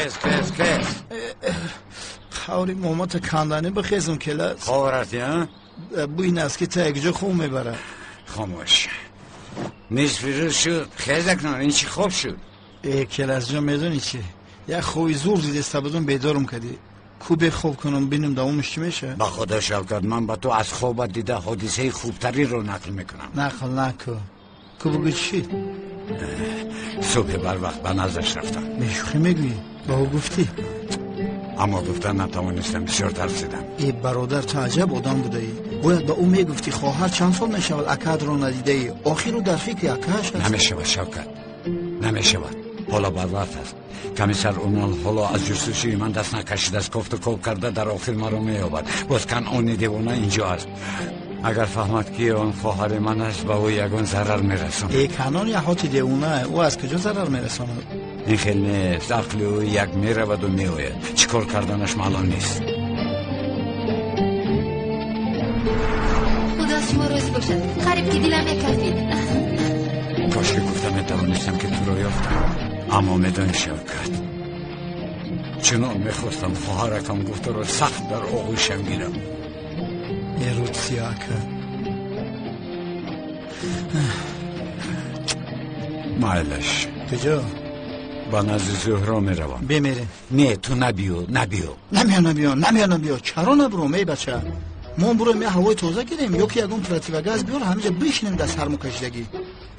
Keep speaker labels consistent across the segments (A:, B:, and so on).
A: Хез, хез, хез.
B: Қаври момата канданӣ бихезум, келас.
A: Хоб рафтӣ, а?
B: Бӯи носки та якҷо хун мебарад.
A: Хомӯш. Нисфи рӯз шуд. Хез акнун, ин чӣ хоб шуд?
B: Э, келасҷон, медонӣ чӣ? Як хоби зур дидеста будум, бедорум кардӣ. Ку бехоб кунам, бинем давомаш чӣ мешавад?
A: Ба худо, Шавкат, ман ба ту аз хобат дида ҳодисаи хубтариро нақл мекунам.
B: Нақл наку. Ку бугӯ, чӣ шид?
A: Субҳи барвақт ба наздаш рафтам.
B: Бешӯхӣ мегӯӣ? Ба ӯ гуфтӣ?
A: Аммо гуфта натавонистам, бисёр тарсидам.
B: Э, бародар, ту аҷаб одам будаӣ. Бояд ба ӯ мегуфтӣ, хоҳар чанд сол мешавад, акаатро надидаӣ. Охир ӯ дар фикри акааш аст.
A: Намешавад, Шавкат, намешавад. Ҳоло барвақт аст. Комиссар Унол ҳоло аз ҷустуҷӯи ман даст накашидааст, кофту ков карда дар охир маро меёбад. Боз Канъони девона инҷо аст. Агар фаҳмад, ки он хоҳари ман аст, ба ӯ ягон зарар мерасонад.
B: Э, Канъон яҳоти девона, ӯ аз куҷо зарар мерасонад?
A: Ин хел нест, ақли ӯ як мераваду меояд, чӣ кор карданаш маълум нест.
C: Худо аз шумо розӣ бошад, қариб ки дилам мекафид.
A: Кошки гуфта метавонистам, ки туро ёфтам. Аммо медонӣ, Шавкат, чунон мехостам хоҳаракам гуфтаро сахт дар оғӯшам гирам.
B: Э, Рутсия, ака.
A: Майлаш.
B: Куҷо?
A: Ба назди Зуҳро меравам.
B: Бемерем.
A: Не, ту набиё, набиё.
B: Намеё, набиё, намеё, набиё. Чаро набуром, эй бача? Мо буроем, я ҳавои тоза гирем, ё ки ягон противогаз биёр, ҳамиҷа бишинем дар сармокашидагӣ.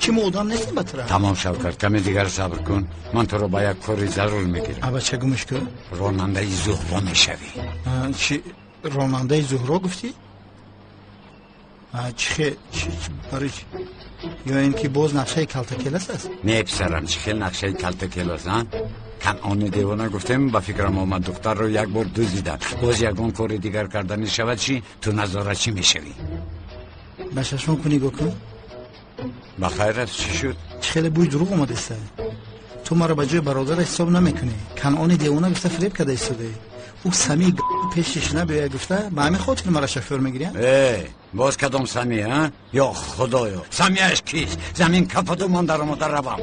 B: Чӣ, мо одам нестем ба тура?
A: Тамом, Шавкат, каме дигар сабр кун, ман туро ба як кори зарур мегирам.
B: А, бача, гумш кун.
A: Ронандаи Зуҳро мешавӣ.
B: Чӣ, ронандаи Зуҳро гуфтӣ? Чӣ, барои чӣ? Ё ин ки боз нақшаи калтакелас аст?
A: Не, писарам, чӣ хел нақшаи калтакелас, а? Канъони девона гуфтем, ба фикрам омад, духтарро як бор дуздида, боз ягон кори дигар карданӣ шавад чӣ? Ту назоратчӣ мешавӣ.
B: Ба чашмон ку, нигоҳ кун.
A: Ба хайр аст, чӣ шуд?
B: Чӣ хеле бӯи дурӯғ омадаста. Ту маро ба ҷои бародар ҳисоб намекунӣ. Канъони девона гуфта фиреб карда истодаӣ. Ӯ Сами пешиш набиёя гуфта, ба ҳамин хотир маро шофёр мегирям.
A: Э, боз кадом Сами, а? Ё худоё, Самиаш кист? Замин кафаду ман даромада равам.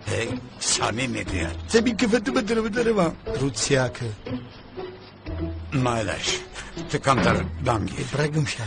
A: Э, Сами мегӯяд.
B: Замин кафаду ман даромада равам. Рутсияка.
A: Майлаш, ту камтар дам гир.
B: Бира, гумша.